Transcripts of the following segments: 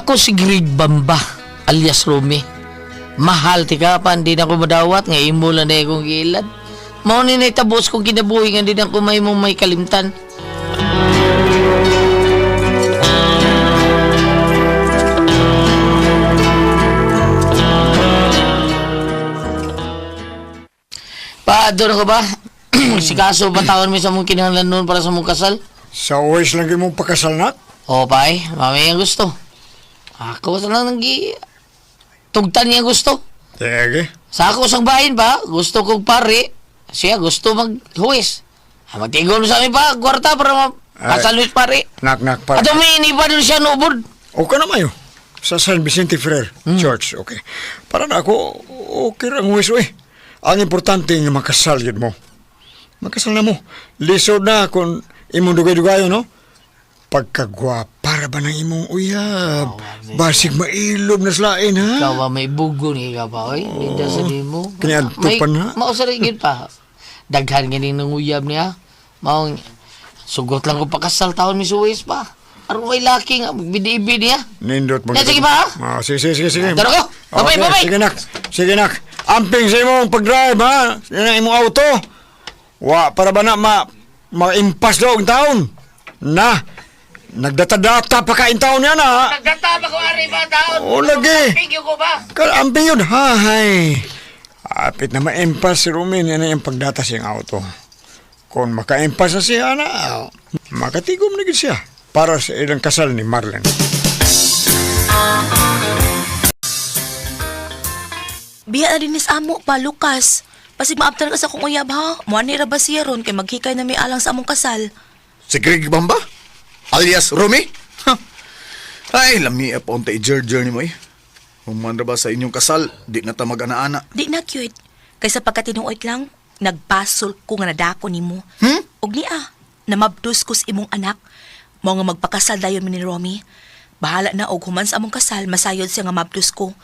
Ako si Greg Bamba, alias Romy. Mahal ti ka pa, hindi na ko madawat, nga imo lang na akong giilad. Mao ni naitabos kong kinabuhi nga di na ko may mong may kalimtan. Pa, doon ko ba? Si kaso ba taon mi sa mong kinahanglan noon para sa mong kasal? Sa always lang mong pakasal na. Oo, pay. Mami ang gusto. Ako sa lang nang tugtan niya gusto. Sige. Sa ako sang bahin pa, gusto kong pare. Siya gusto maghuwis. Ah, magtigol sa amin pa, kwarta para Ay. makasal mis pare. Nak, nak, para. Ato may iniba dun siya nubod. Okay na mayo. Sa San Vicente Ferrer Church, okay. Para na ako, okay ra ang huwis, eh. Ang importante nga makasal yun mo. Makasal na mo. Lisod na kung imong dugay-dugayon, no? Pagkagwapa ra ba ng imong uyab? Basig mailob na slain, ha? Ikaw ba may bugo ni ikaw pa, oy? Hindi sa nimo. Kiniadto May- pa na. Mausari gid pa. Daghan ganing nanguyab niya. Maong sugot lang ko pakasal taon mi suwis pa. Aron may laki nga bidi-ibid niya. Nindot mo. Ya, sige pa, ha? Ah, sige, sige, sige, sige. Tara ko. Bye-bye, Okay, bye-bye. Sige, nak. Sige, nak. Amping sa imong pag-drive, ha? Yan ang imong auto. Wa, para ba na ma-impas daw ang taon? Na, nagdata-data pa ka in taon yan, ha? Nagdata pa ko ari ba taon? Oo, lagi. Thank you ko ba? Amping yun, ha, hay. Apit na ma-impas si Rumin, yan ang pagdata siyang auto. Kung maka-impas na siya, na, makatigom na gid siya para sa ilang kasal ni Marlene. Biya na din is amo pa, Lucas. Pasig maabtan ka sa akong uyab ha. Muan ni ra ba siya ron kay maghikay na may alang sa among kasal. Si Greg Bamba? Alias Romy? Ha. Ay, lami pa unta i-jer-jer ni mo eh. Human ra ba sa inyong kasal, di na ta mag-ana-ana. Di na cute. Kaysa pagkatinuoy lang, nagbasol ko nga nadako nimo. Hmm? Og niya, namabdos ko sa imong anak. Mao nga magpakasal dayon mi ni Romy. Bahala na og human sa among kasal, masayod siya nga mabdos ko.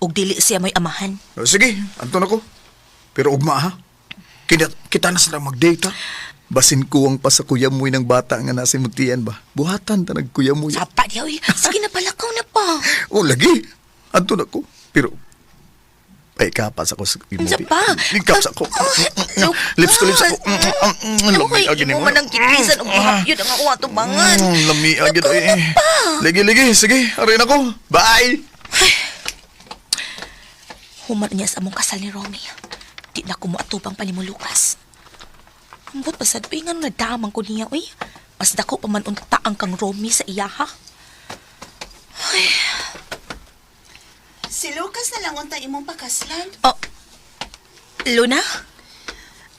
Og dili siya may amahan. Oh, sige, anton ako. Pero ugma ha. Kita, kita na sila mag-date ha. Basin kuwang pa sa kuyamoy ng bata nga nasa imong ba? Buhatan ta nagkuyamoy. Sapa diya, uy. Sige na palakaw na pa. Oh, lagi. Anton ako. Pero, ay, kapas ako sa imo. Unsa pa? Kapas ako. Ah, Lips ko, lips ako. Lami Uy, agi imo nimo. man ang kitisan og yun ang ako atubangan. Lami agi Lakaw na eh. pa. Ligi, ligi. Sige, arin ako. Bye! Human niya sa among kasal ni Romy. Di na ko moatubang pa ni mo, Lucas. Ambot pa sad, uy, nga nung nadamang ko niya, uy. Mas dako pa man unta ang kang Romy sa iya, ha? Si Lucas na lang unta imong pakaslan. Oh, Luna?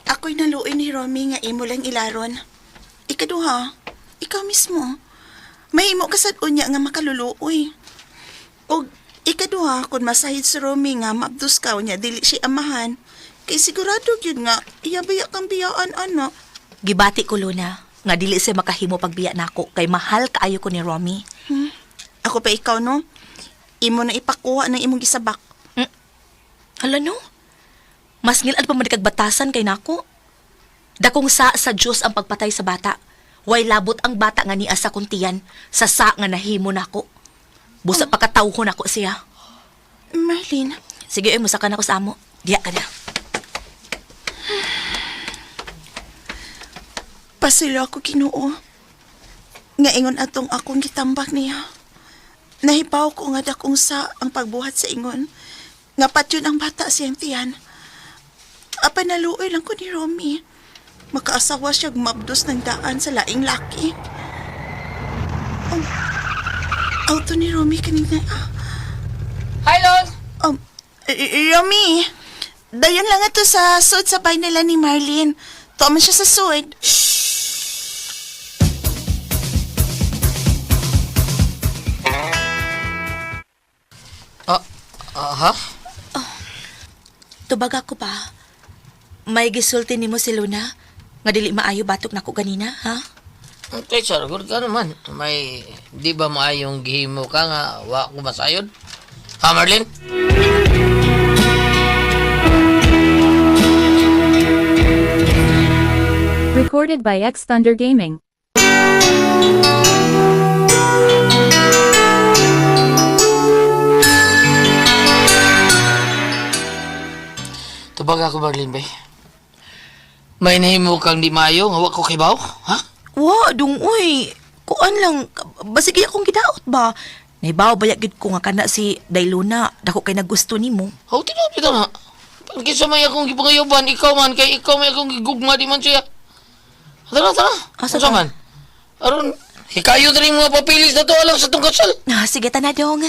Ako'y naluoy ni Romy nga imo lang ilaron. Ikaduha, ikaw mismo. Mahimo ka sad unya nga makaluluoy. Og ikaduha, kung masahid si Romy nga maabdos ka unya dili siya amahan, kay sigurado gyud nga iya biya kang biyaan ana. Gibati ko, Luna, nga dili siya makahimo pagbiya nako kay mahal kaayo ko ni Romy. Ako pa ikaw no. Imo na ipakuha ng imong gisabak. Hala no? Mas ngilad pa man kag batasan kay nako. Dakong sa Dios ang pagpatay sa bata. Way labot ang bata nga niya sa kuntiyan sa sa nga nahimo nako. Busa pagkatawho nako siya. Marlene, Sige, ay, musaka na ko sa amo. Diya ka na. pasilo ako Ginoo. Nga ingon atong akong gitambak niya. Nahibaw ko nga dakong sa ang pagbuhat sa ingon. Nga patyon ang bata siyang tiyan. Apan naluoy lang ko ni Romy. Makaasawa siya mabdos ng daan sa laing laki. Oh, auto ni Romy kanina. Ah, Hi, Lon. Romy, dayon lang ito sa sud sa bahay nila ni Marlene. Tuwa man siya sa sud. Ah, ah, ha? Tubag ako pa. May gisulti nimo si Luna nga dili maayo batok nako ganina, ha? Okay, sir. Good ka naman. May, di ba maayong gihimo ka nga wa ko masayod? Ha, Marlene? Recorded by X Thunder Gaming. Tawaga ko, Marlene, bay. May nahimo kang di maayo nga wa ko kibaw, ha? Wa, dung uy. Kuan lang, basig iya akong gidaot ba? Naibaw ba gid ko nga kana si Dailuna, dako kay nagusto nimo. Haw, tinuod bitaw na. Kinsa may akong gipangayuban, ikaw man, kay ikaw may akong gigugma di man siya. Tara, tara. Asa Unsa ta? man? Aron, hikayo na rin mga papilis na to alang sa tong kasal. Ah, sige ta na dong.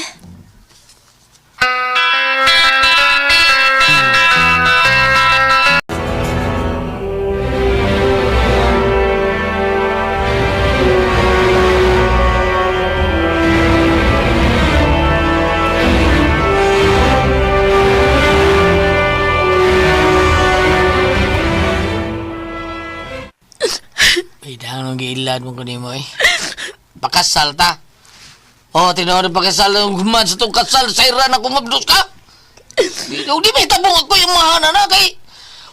Ay, dahil nung giilad mo ko nimo eh. Pakasal ta. Oh, tinuod ang pakasal ng human sa tong kasal sa Iran ako mabdos ka. Di, di may tabong ako yung mahana na kay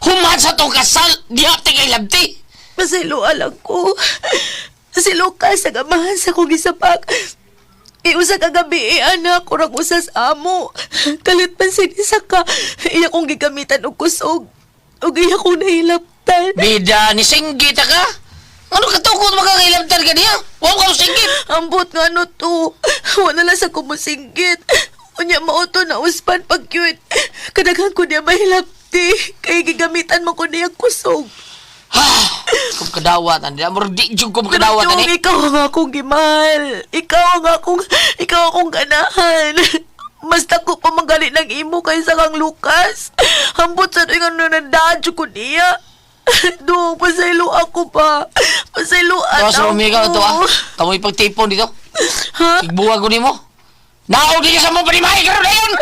human sa tong kasal, diha ti kay labti. Pasaylo alang ko. Si Lucas ang amahan sa kong gisapak. Iusa ka gabi, eh, anak, kurang usas amo. Kalit man sinisa ka, iya kong gigamitan og kusog. Og iya kong nahilaptan. Bida ni singgit ka. Ano ka tukod makakailabtan ka niya? Huwag ka singgit. Ambot nga no to. Wala lang sa kumusinggit. Unya mao to na uspan pag cute. Kadaghan ko niya mahilapti. Kay gigamitan mo ko niya kusog. Ha! Kung kadawat, andi. Amor, di jud ko makadawat, Pero, ani. Jong, ikaw ang akong gimahal. Ikaw akong ganahan. Mas dako pa manggali ng imo kaysa kang Lucas. Ambot sa tuwing ano nandadyo ko niya. Dong, pasaylo ako pa. Pasayloan Tapos, ako. Romeo, ikaw to, ah. Kamoy pagtipon dito. Ha? Igbuwag ko nimo. Naog di ka sa mong panimahe karon dayon!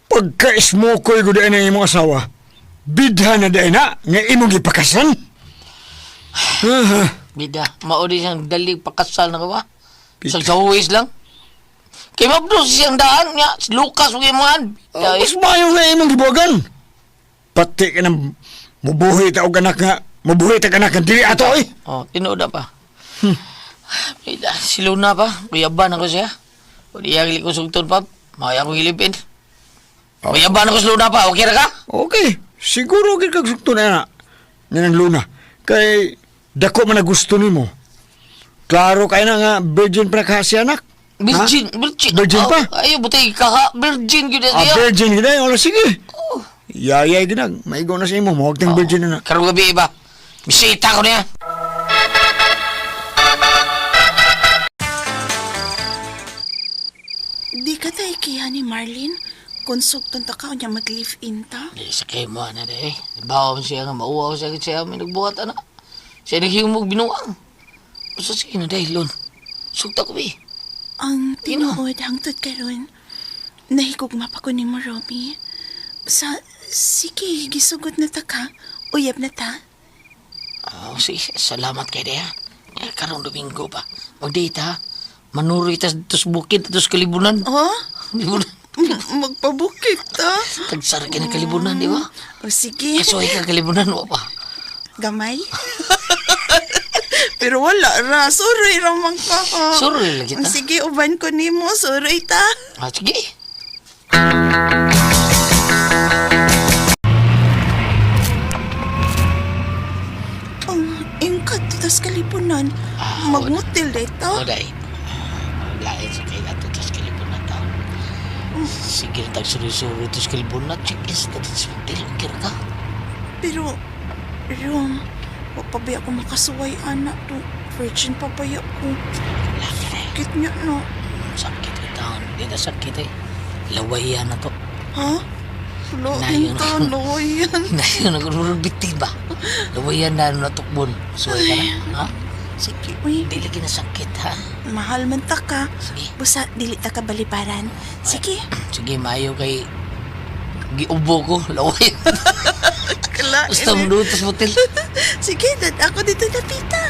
Pagka-smokoy ko dahil ng imong asawa, bidha na dahil na nga imong gipakasan. Aha. Bida, mauri siyang dalig pakasal na ka ba? Sa huwis lang. Kay mabdos siyang daan nga, si Lucas ug imuhan. Oh, mas maayo nga imong gibuwagan. Pati ka ng mubuhi ta og anak nga, mubuhi ta og anak nga dili ato eh. Oh, tinuod na pa. Bida, si Luna pa, kuyaban ako siya. O di yagli ko sugton pa, maya akong ilipin. Kuyaban ako si Luna pa, okay ra ka? Okay, siguro gid kag sugto na na. Nga ng Luna. Kay dako man na gusto nimo. Klaro kay na nga virgin pa ka si anak. Virgin, virgin. Virgin Oh, pa? Ayo, buti kaha, virgin gyud Ah, siya. virgin gid ay, wala sige. Yayay gid nag, maigo na sa imo, mawag tang virgin na na. Karong gabi ba? Bisita ko niya. Di ka ta ikiha ni Marlene? Kung sugton ta ka, unya mag-live-in ta? Di sa kayo mo, ana eh. Bawa mo siya nga, mauwaw siya siya may nagbuhat, ana. Siya naghimog binuang. Basta sige na dahil, Lon. Sugta ko, eh. Ang tinuod hangtod karon, nahigugma pa ko ni mo, Romy. Sa, sige, gisugot na ta ka. Uyab na ta. Oh, sige, salamat kay Dea. Eh, karong Domingo pa. Mag-date, ha? Manuroy tas tos bukid, tos kalibunan. Oh? Libunan. Magpabukit ta. Tagsara ka ng kalibunan, di ba? O sige, Kasuhay ka kalibunan, wa pa. gamay. Pero wala ra, suroy ra man ka. ha. Suroy lagi ta. Sige, uban ko nimo, suroy ta. Ah, sige. Ang ingkat tas kalipunan. Magmutil dito. O, day. Lain sa kay ato tos kalibunan ta. Sige na tag suroy-suroy tos kalibunan. Check is ta tos hotel. Kira ka. Pero, Rom, wa pa ba ako makasuway, anak to. Virgin pa ba ako? Laki na eh. Sakit niya, no? Sakit ka taon. Di na sakit eh. Lawayan na to. Ha? Wala, Nayon. inta, lawayan. Ngayon, nagururong bitin ba? Lawayan na natukbon. Suway ka na. Ha? Sige, uy. Di lagi na sakit ha. Mahal man ta ka. Sige. Busa, dili ta ka balibaran. Sige. Sige, maayo kay giubo ko. Laway. Kala, Basta mo doon tas motel. Sige, dad, ako dito napita.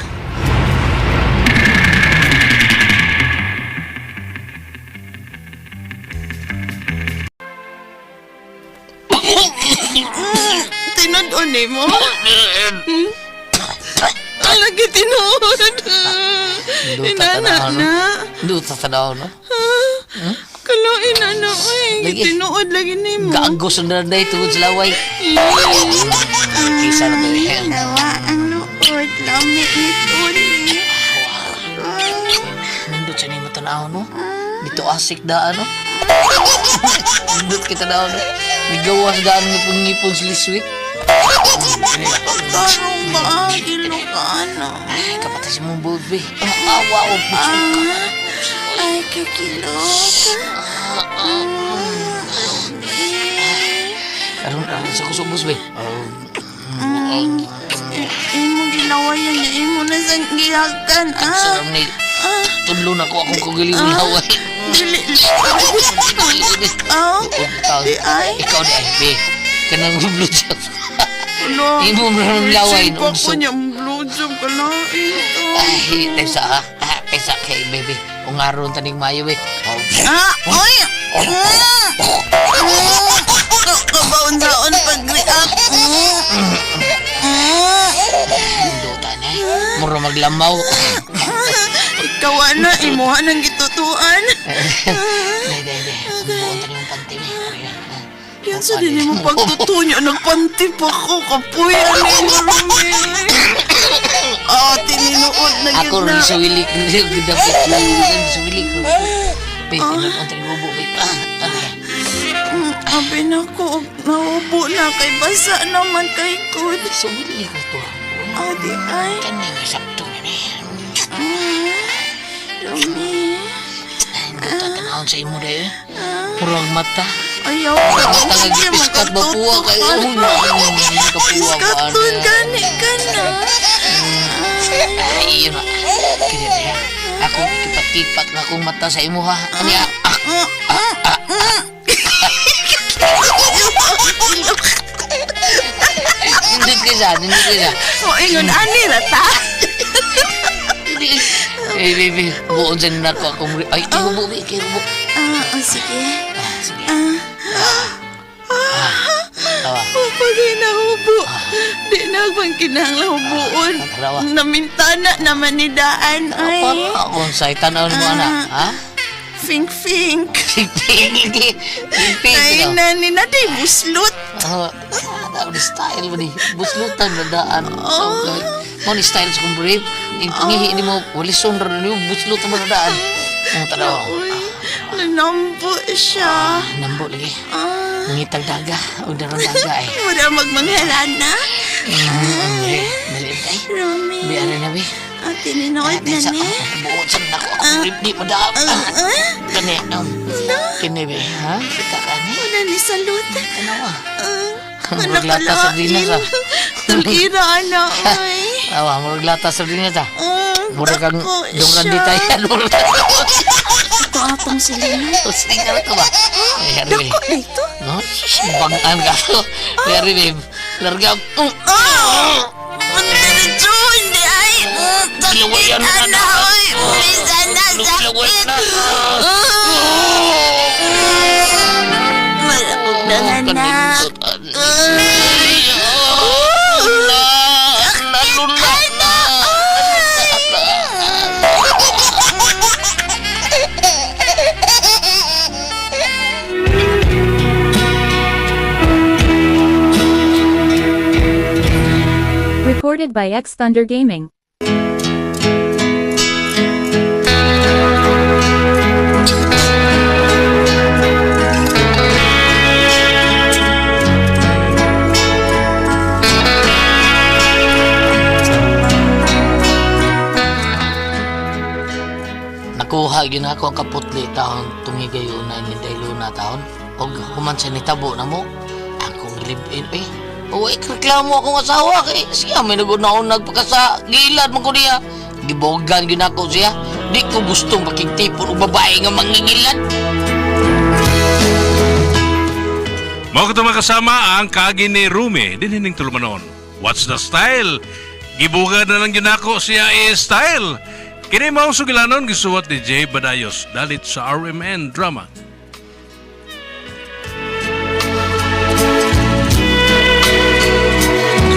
Tinod-on eh mo. Lagi tinuod. Duta Inana tanaw, no? na. Duta tanaw, no? Kaloin na na, oy. Lagi. Tinuod lagi nimo. Gaagos ang daranday tungod sa laway. Kisa na to eh. Nawa ang luod. Lami ni Tony. Nindot sa nimo tanaw, no? Dito asik daan, no? Nindot kita daan, no? Nigawas daan nga pangipon sa liswit. Tarong ba? Gilo ka, ano? Ay, kapatay si mong bubi. Ang awa o puso ka. Ay, kakilok. Aron, aron sa kusubos, be. Imo gilawayan niya. Imo na sang gihakan, ah. Sarap ni... Tudlo na ko akong kagaling laway. Dili. Ah, di ay. Ikaw di ay, be. Kanang blue job. Ulo. Imo mo rin laway, Simpa ko unso. niya. Blowjob ka na. Ito. Ay, tesa ha. Ah, tesa kay baby. Ungaron taning mayo eh. Oh, Ah, oy! Kabaon-saon pag-react. Duta na eh. Mura maglamaw. Ikaw na, imuha ng gitutuan. Day, day, day. Ang buon taning mong panty eh. Aray, ah. Yan sa din mo pagtutunyo, nagpanti pa ko, kapuya ni Marumi. Ah, tininuod na Ako yun na. rin sa wilik. Dapat sa wilik. Babe, tinuod taning ubo, babe. Ah, ah. Abi na ko, naubo na kay basa naman kay Kud. Sa wilik ko to. Ah, di ay. Kani nga sakto na ni. Rumi. Ay, duta tanawon sa imo day eh. Murag mata. Ayaw ka. Mata nga gipiskat ba puwa kayo? Kapuwa ba? Iskaton gani ka na. Ay, yun na. Kini na. Ako kipat-kipat nga akong mata sa imo ha. Ani ah, ah. Nindot ka siya, nindot ka siya. O, ingon, ani rata. Hindi. Eh, baby, buon sa nina ko akong... Ay, kay hubo, baby, kay hubo. Ah, oh, sige. Ah, sige. Ah. Tawa. Pagay na hubo. Di na bang kinahanglan hubuon. Ah, tarawa. Namintana naman ni Daan. Ay, Para akong say, tanaw mo, anak. Ha? fink fink. Ping, ping, ping. Ay, na ni na di buslot. Ah, tao ni style mo ni. Buslutan na daan. So, mo ni style sa kong brief. Pangihi ni mo, walison ra ni mo, buslutan mo na daan. Ang tanaw. Uy, nanambo siya. Nambo lagi. Ah, Nangitag daga. O darang daga eh. wala magmanghalana. Dali, dali. Rumi. Bi, ano na, bi? Ah, tininood na ni. Buot sa nako akong brief di madam. Kani, kini, bi, ha? Kita ka ni? Wala ni salot. Tanawa. Ah, Murag lata sa dinas, ah. Tulira na, oy. Awa, murag lata sa dinas, ah. Ah, Murag kang dako dungran siya. di tayo. Murag Ito atong sila. Usting ka na to ba? Ay, ano eh. Dako na ito. No? Bangaan ka to. Very babe. Larga. Ah! Diretso, hindi ay. Sakit Lawayan na na, na. oy. Bisa na, Laway sakit. na. Malakog na nga, anak. Nalula na. Recorded by X Thunder Gaming. Nakuha gyud ako ang kaputli taon tumigayo na ni Dailuna taon. Og human sa nitabo na mo, akong live-in eh. Uy, reklamo akong asawa kay siya may nagunaon nagpakasa gilad man ko niya. Gibogan gyud ako siya. Di ko gustong makigtipon og babae nga mangingilad. Mao kato mga kasama ang kagi ni Rumi dinhi ning tulumanon. What's the style? Gibuga na lang gyud nako siya eh, style. Kini mao sugilanon gisuwat ni Jay Badayos dalit sa RMN Drama.